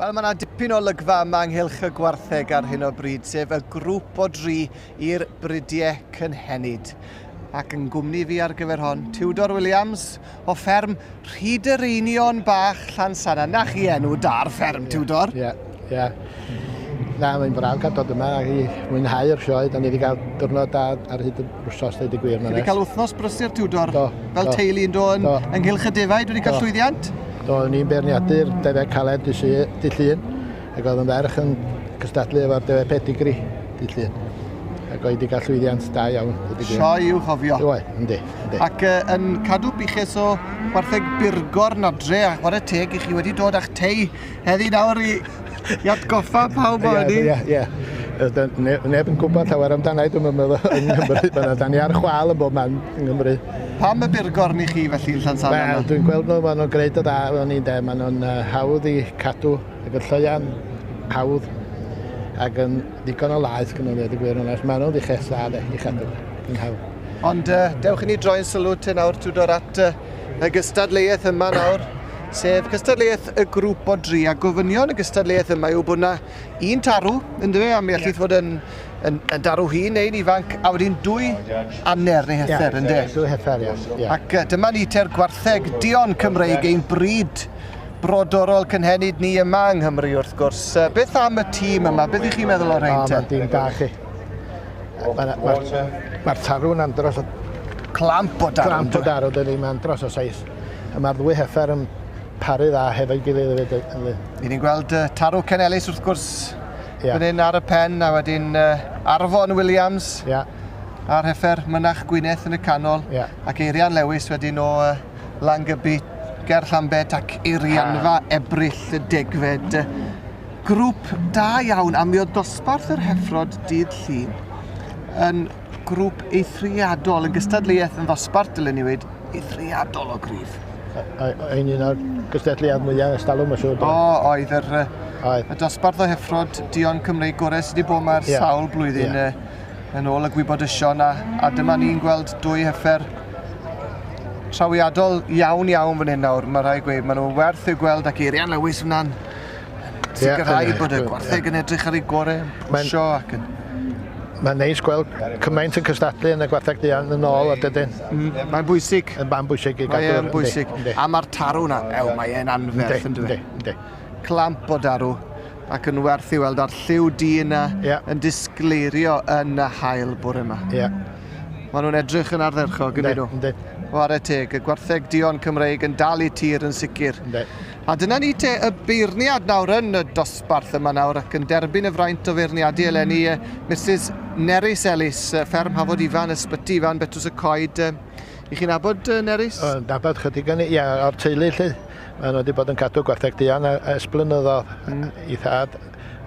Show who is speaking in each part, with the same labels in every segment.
Speaker 1: Wel, mae yna dipyn o olygfa yma ynghylch y gwartheg ar hyn o bryd, sef y grŵp o dri i'r bridiau cynhenid. Ac yn gwmni fi ar gyfer hon, Tudor Williams o fferm Rhyd yr Einion Bach Llansannan. Na chi enw da'r fferm, Tudor?
Speaker 2: Ie, ie. Na, mae'n braf cael dod yma i mwynhau'r sioe. Da ni wedi cael diwrnod da ar hyd y wsos, dweud y gwir.
Speaker 1: Chi wedi cael wythnos brysur, Tudor? Do. Fel do. teulu yn do, yn, do. ynghylch y defaid, wedi cael do. llwyddiant?
Speaker 2: Do, o'n i'n beirniadu'r defaid caled dy llun, ac oedd yn ferch yn cystadlu efo'r defaid pedigri dy llun. Ac oedd wedi cael llwyddiant da iawn.
Speaker 1: Sioe i'w chofio.
Speaker 2: Oedd, yndi. yndi.
Speaker 1: Ac uh, yn cadw buches o wartheg burgorn adre, a chwarae teg i chi wedi dod â'ch tei heddi nawr i, i atgoffa pawb o hynny.
Speaker 2: Ie, ie, ie. Neb yn gwybod llawer amdana i, dwi'n meddwl, yng Nghymru. Mae da ni ar chwal yn bob man yng Nghymru.
Speaker 1: Pam y burgorn i chi felly yn Llansannan?
Speaker 2: Wel, dwi'n gweld nhw, maen nhw'n gwneud y dda, o'n i'n de, maen nhw'n uh, hawdd i cadw, ac yn lleian hawdd, ac yn ddigon o laeth gyda nhw, dweud y gwir yn onest. Maen nhw'n ddiches dda, de, i chadw, yn hawdd.
Speaker 1: Ond uh, dewch i ni droi'n sylw te nawr, Tudor, at uh, y gystadleuaeth yma nawr, sef cystadleuaeth y grŵp o dri, a gofynion y gystadleuaeth yma yw bod yna un tarw, ynddo fe, a mi allith yeah. fod yn, yn, yn darw hun neu'n ifanc, a wedyn dwy aner neu heffer, yeah, ynddo?
Speaker 2: Dwy heffer, ie.
Speaker 1: Yeah. Ac dyma ni te'r gwartheg dion Cymreig ein bryd brodorol cynhenid ni yma yng Nghymru, wrth gwrs. Beth am y tîm yma? Beth ych chi'n meddwl o'r rhain te?
Speaker 2: O, mae'n dîm da chi. Mae'r ma, ma tarw'n andros o...
Speaker 1: Clamp o darw.
Speaker 2: Clamp o darw, dydy, mae'n andros o seis. A mae'r ddwy heffer yn paru dda hefo'i gilydd hefyd.
Speaker 1: Ni ni'n gweld uh, tarw Ken Ellis wrth gwrs yeah. fan hyn ar y pen, a wedyn uh, Arfon Williams
Speaker 2: yeah.
Speaker 1: a'r heffer Mynach Gwyneth yn y canol,
Speaker 2: yeah.
Speaker 1: ac Eirian Lewis wedyn o uh, Langybi ger Llambed ac Eirianfa ah. Ebrill y degfed. Grŵp da iawn, a mi oedd dosbarth yr heffrod dydd Llun yn grŵp eithriadol, yn gystadleuaeth yn ddosbarth dyluniwyd, eithriadol o gryf.
Speaker 2: Ein un o'r gystadleuaeth mwyaf ers talwm, mae'n siŵr.
Speaker 1: O, oedd yr, oedd. y dosbarth o heffrod dion Cymreig gorau sydd wedi bod yma ers yeah. sawl blwyddyn yeah. yn ôl y gwybodysion, a, a dyma ni'n gweld dwy heffer trawiadol iawn iawn fan hyn nawr, mae rhaid gweud, maen nhw'n werth i'w gweld ac Eirian Lewis fyna'n sicrhau bod y gwartheg yn edrych ar ei gorau, yn pwysio ac yn...
Speaker 2: Mae'n neis gweld cymaint yn cystadlu yn y gwartheg duon yn ôl, a dydyn.
Speaker 1: Mm, mae'n bwysig.
Speaker 2: Mae'n bwysig i gadw.
Speaker 1: Mae'n bwysig. A mae'r tarw na, ew, mae e'n anferth yn dweud.
Speaker 2: Yndi,
Speaker 1: Clamp o darw ac yn werth i weld a'r lliw du yna
Speaker 2: yeah.
Speaker 1: yn disgleirio yn y haul bore yma.
Speaker 2: Ie. Yeah.
Speaker 1: Maen nhw'n edrych yn ardderchog, yn nhw.
Speaker 2: Yndi.
Speaker 1: Whare teg, y gwartheg duon Cymreig yn dal i tir yn sicr.
Speaker 2: Yndi.
Speaker 1: A dyna ni te y beirniad nawr yn y dosbarth yma nawr ac yn derbyn y fraint o feirniadu eleni Mrs Nerys Ellis, fferm Hafod Ifan, Ysbyty Ifan, Betws y Coed. I chi'n nabod Nerys?
Speaker 2: O, nabod chydig yn, ia, o'r teulu lle. Maen nhw wedi bod yn cadw gwartheg duon ers blynyddoedd. Mm. I thad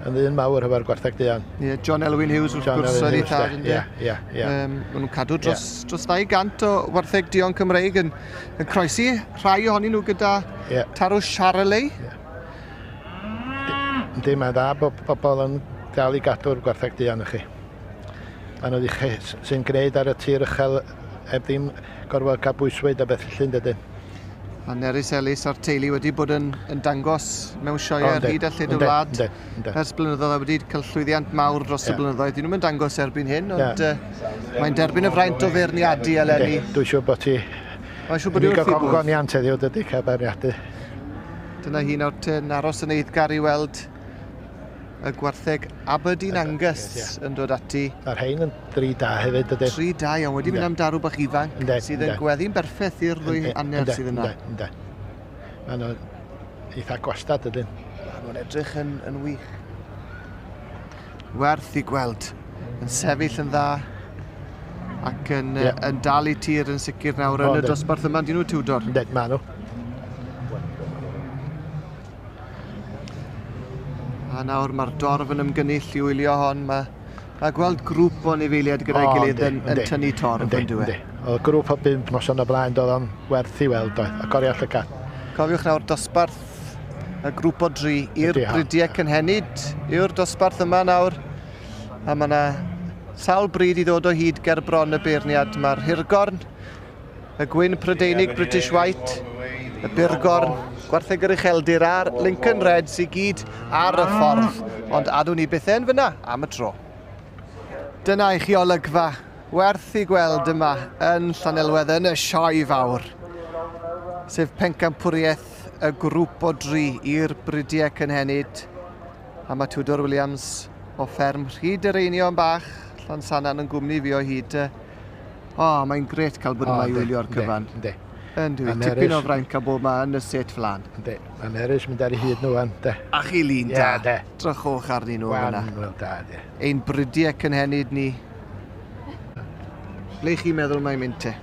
Speaker 2: yn ddyn mawr efo'r gwartheg duon.
Speaker 1: Ie, yeah, John Elwyn Hughes wrth gwrs oedd ei thad.
Speaker 2: Ie, ie, ie.
Speaker 1: Maen nhw'n cadw dros, yeah. dros 200 o wartheg duon Cymreig yn, yn croesi rhai ohonyn nhw gyda
Speaker 2: yeah.
Speaker 1: tarw Charolais.
Speaker 2: Yeah. Yndi, mae'n dda bod pobl yn dal i gadw'r gwartheg duon i chi. Maen nhw ddech sy'n gwneud ar y tir uchel heb ddim gorfod cael bwyswyd a beth felly, dydyn.
Speaker 1: A Nerys Ellis a'r teulu wedi bod yn, yn dangos mewn sioeau ar hyd a lled y wlad ers blynyddoedd a wedi cael llwyddiant mawr dros yeah. y blynyddoedd. Dyn nhw'n dangos erbyn hyn, ond yeah. uh, mae'n derbyn y fraint o feirniadu eleni.
Speaker 2: Dwi'n siŵr bod ti...
Speaker 1: Mae'n siŵr bod hi wrth ei bodd.
Speaker 2: Gogoniant heddiw, dydy, cael beirniadu.
Speaker 1: Dyna hi nawr te'n aros yn eiddgar i weld y gwartheg Aberdeen Angus yeah. yn dod ati.
Speaker 2: Mae'r rhain yn dri da hefyd, ydyn.
Speaker 1: Tri da iawn, wedi mynd am darw bach ifanc,
Speaker 2: yndê,
Speaker 1: sydd yn gweddi'n berffaith i'r ddwy aner sydd yna.
Speaker 2: Yndê, yndê. Maen nhw'n eitha gwastad, ydyn.
Speaker 1: Maen nhw'n edrych yn, yn wych. Werth i gweld. Yn sefyll yn dda ac yn, yeah. yn dal i tir yn sicr nawr yn y dosbarth yma. Dyn nhw Tudor?
Speaker 2: Yndê, maen nhw.
Speaker 1: A nawr mae'r dorf yn ymgynnull i wylio hon. Mae, mae gweld grŵp o anifeiliaid gyda'i gilydd yn, yn tynnu torf yn dwi.
Speaker 2: Oedd grŵp o bump noson o blaen, doedd o'n werth i weld, doedd. A goriau llygad.
Speaker 1: Cofiwch nawr dosbarth y grŵp o dri i'r bridiau cynhenid yw'r dosbarth yma nawr. A mae yna sawl bryd i ddod o hyd ger bron y beirniad. Mae'r hirgorn, y gwyn Prydeinig British White, y burgorn. Gwartheg yr Ucheldir a'r Lincoln Reds i gyd ar y ffordd, ond adwn ni byth yn fyna am y tro. Dyna i chi olygfa werth i gweld yma yn Llanelwedd yn y Sioe Fawr, sef pencampwriaeth y grŵp o dri i'r bridiau cynhenid. A mae Tudor Williams o fferm Rhyd yr Einion bach, Llansannan yn gwmni fi o hyd. O, oh, mae'n gret cael bod yma i wylio'r cyfan. Yndi. Yndi, tipyn o fraint cael bod yma yn y set flan.
Speaker 2: Yndi, mae'n erys mynd ar ei hyd nhw fan, de.
Speaker 1: A chi lun da. Ie, de. Drychwch arnyn nhw
Speaker 2: fyna. Wel, da, de.
Speaker 1: Ein brydiau cynhenid ni. Ble chi'n meddwl mae'n mynd te?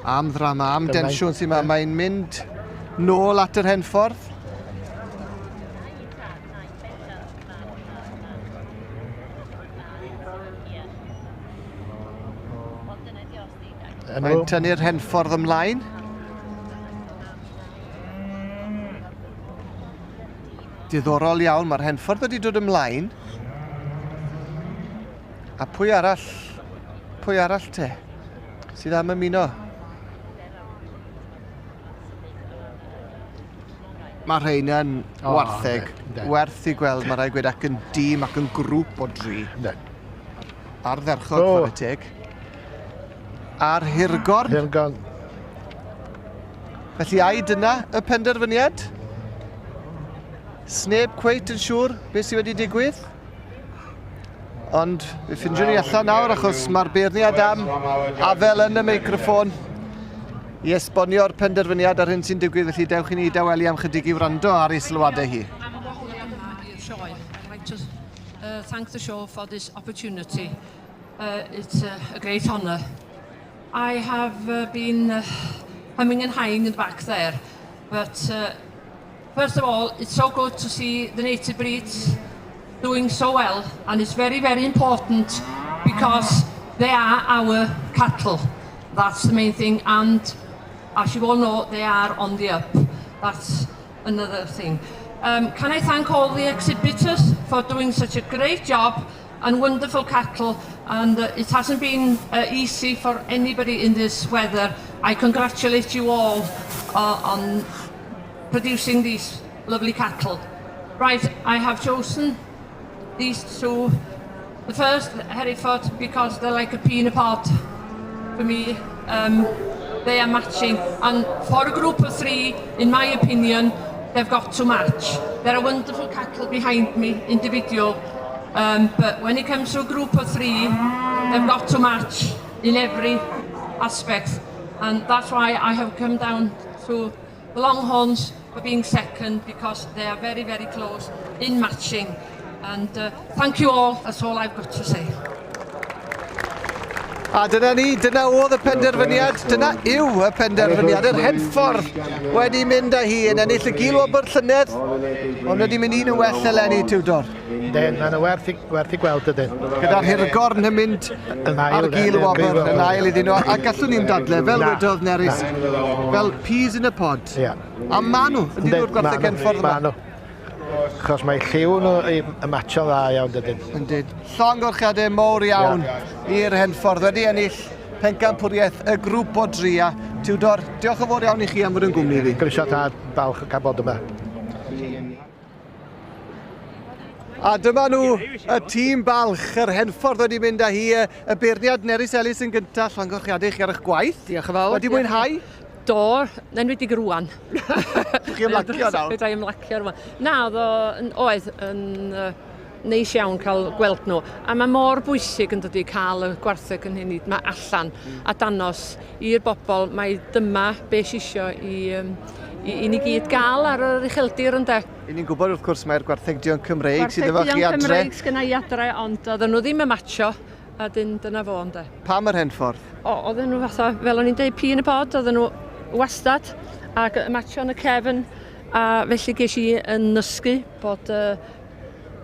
Speaker 1: Am ddrama, am densiwn sy'n ma. Mae'n mynd nôl at yr henffordd. Mae'n tynnu'r henffordd ymlaen. Diddorol iawn, mae'r henffordd wedi dod ymlaen. A pwy arall, pwy arall te, sydd am ymuno? Mae rhain yn oh, wartheg, werth i gweld, mae rhaid gweud, ac yn dîm ac yn grŵp o dri. Ne. Ardderchog, oh. chwarae teg. A'r hirgorn.
Speaker 2: Hirgorn.
Speaker 1: Felly ai dyna y penderfyniad? Sneb cweit yn siŵr beth sydd wedi digwydd? Ond fe ffindiwn ni allan nawr achos mae'r beirniad am afel yn y meicroffon i esbonio'r penderfyniad ar hyn sy'n digwydd, felly dewch i ni dawelu am chydig i wrando ar ei sylwadau hi.
Speaker 3: I'd like to thank the show for this opportunity. It's a great honour. I have been humming and hawing in the back there, but first of all, it's so good to see the native breeds doing so well, and it's very, very important because they are our cattle. That's the main thing, and as you all know, they are on the up. That's another thing. Can I thank all the exhibitors for doing such a great job and wonderful cattle, and it hasn't been easy for anybody in this weather. I congratulate you all on producing these lovely cattle. Right, I have chosen these two. The first, Hereford, because they're like a pea in a pod for me. They are matching, and for a group of three, in my opinion, they've got to match. There are wonderful cattle behind me, individual, but when it comes to a group of three, they've got to match in every aspect, and that's why I have come down to the Longhorns for being second, because they are very, very close in matching. And thank you all, that's all I've got to say.
Speaker 1: A dyna ni, dyna oedd y penderfyniad, dyna yw y penderfyniad, yr Henffordd wedi mynd â hi yn ennill y gil wobr llynedd, ond wedi mynd un yn well eleni, Tudor.
Speaker 2: Yndyn, mae'n werth i, werth i gweld ydyn.
Speaker 1: Gyda'r hirgorn yn mynd ar gil wobr yn ail iddyn nhw, a gallwn ni'n dadle, fel wedodd Nerys, fel peas in a pod.
Speaker 2: Yeah.
Speaker 1: A ma nhw, yndyn nhw'r gwartheg Henffordd yma.
Speaker 2: Ma nhw. Achos mae lliw nhw i ymatio'n dda iawn dydyn.
Speaker 1: Yndyn. Llongyfarchiadau mowr iawn i'r Henffordd. Wedi ennill pencampwriaeth y grŵp o dri. A Tudor, diolch yn fawr iawn i chi am fod yn gwmni fi.
Speaker 2: Croeso tad, balch o cael bod yma.
Speaker 1: A dyma nhw, y tîm balch, yr Henffordd wedi mynd â hi, y beirniad Nerys Ellis yn gyntaf, llongyfarchiadau i chi ar eich gwaith.
Speaker 3: Diolch yn fawr.
Speaker 1: Wedi mwynhau?
Speaker 3: Do, yn enwedig rwan.
Speaker 1: Chi ymlacio nawr?
Speaker 3: Fedra i ymlacio rwan. Na, oedd o, oedd yn neis iawn cael gweld nhw. A mae mor bwysig yn dydi cael y gwartheg yn hynny ma allan a danos i'r bobl mai dyma be sy isio i ni gyd gael ar yr ucheldir ynde.
Speaker 1: I ni'n gwybod wrth gwrs mae'r gwartheg duon Cymreig sydd efo chi
Speaker 3: Gwartheg duon
Speaker 1: adre.
Speaker 3: Cymreig sgynna i adre, ond oedden nhw ddim yn matcho. A dyn, dyna fo, ynde.
Speaker 1: Pam yr Henffordd?
Speaker 3: O, oedden nhw fatha, fel o'n i'n deud, pea in a pod, oedden nhw wastad, ac y matcho yn y cefn, a felly ges i yn nysgu bod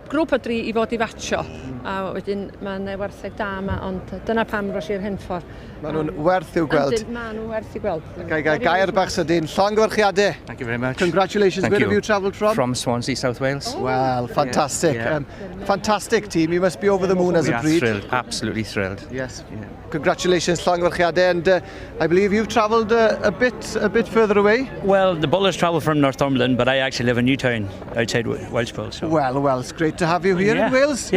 Speaker 3: grŵp o dri i fod i fatio, A wedyn mae'n wartheg da yma, ond dyna pam ros i'r Henffordd.
Speaker 1: Maen nhw'n werth i'w gweld.
Speaker 3: Ydyn, maen nhw werth i'w gweld.
Speaker 1: Gai gael gair bach sydyn. Llongyfarchiadau.
Speaker 4: Thank you very much.
Speaker 1: Congratulations.
Speaker 4: Thank
Speaker 1: Where
Speaker 4: you.
Speaker 1: have you travelled from?
Speaker 4: From Swansea, South Wales.
Speaker 1: Well, fantastic.
Speaker 4: Yeah.
Speaker 1: Fantastic team. You must be over the moon as
Speaker 4: We
Speaker 1: a
Speaker 4: are
Speaker 1: breed.
Speaker 4: thrilled, absolutely thrilled.
Speaker 1: Yes. Congratulations, llongyfarchiadau. And I believe you've travelled a bit further away.
Speaker 5: Well, the Bullers travel from Northumberland, but I actually live in Newtown, outside Welshpool. So.
Speaker 1: Well, it's great to have you here in Wales.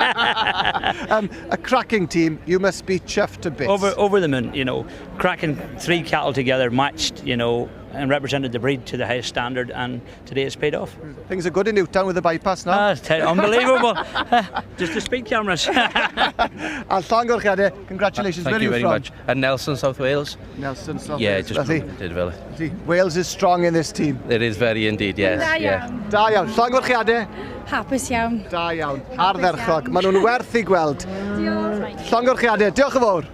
Speaker 1: A cracking team. You must be chuffed to bits.
Speaker 5: Over the moon, cracking three cattle together, matched, and represented the breed to the highest standard, and today it's paid off.
Speaker 1: Things are good in Newtown with the bypass now.
Speaker 5: Ah, it's unbelievable. Just the speed cameras.
Speaker 1: A llongyfarchiadau. Congratulations.
Speaker 6: Thank
Speaker 1: Where
Speaker 6: you
Speaker 1: are you
Speaker 6: very
Speaker 1: from?
Speaker 6: much. And Nelson, South Wales.
Speaker 1: Nelson, South
Speaker 6: Yeah,
Speaker 1: Wales.
Speaker 6: just
Speaker 1: Felly,
Speaker 6: did well.
Speaker 1: felly, Wales is strong in this team.
Speaker 6: It is very indeed, yes.
Speaker 7: Da
Speaker 6: Yeah.
Speaker 7: iawn.
Speaker 1: Da iawn. Llongyfarchiadau.
Speaker 7: Hapus iawn.
Speaker 1: Da iawn. Ardderchog. Maen nhw'n werth i gweld.
Speaker 7: Diolch.
Speaker 1: Llongyfarchiadau. Diolch yn fawr.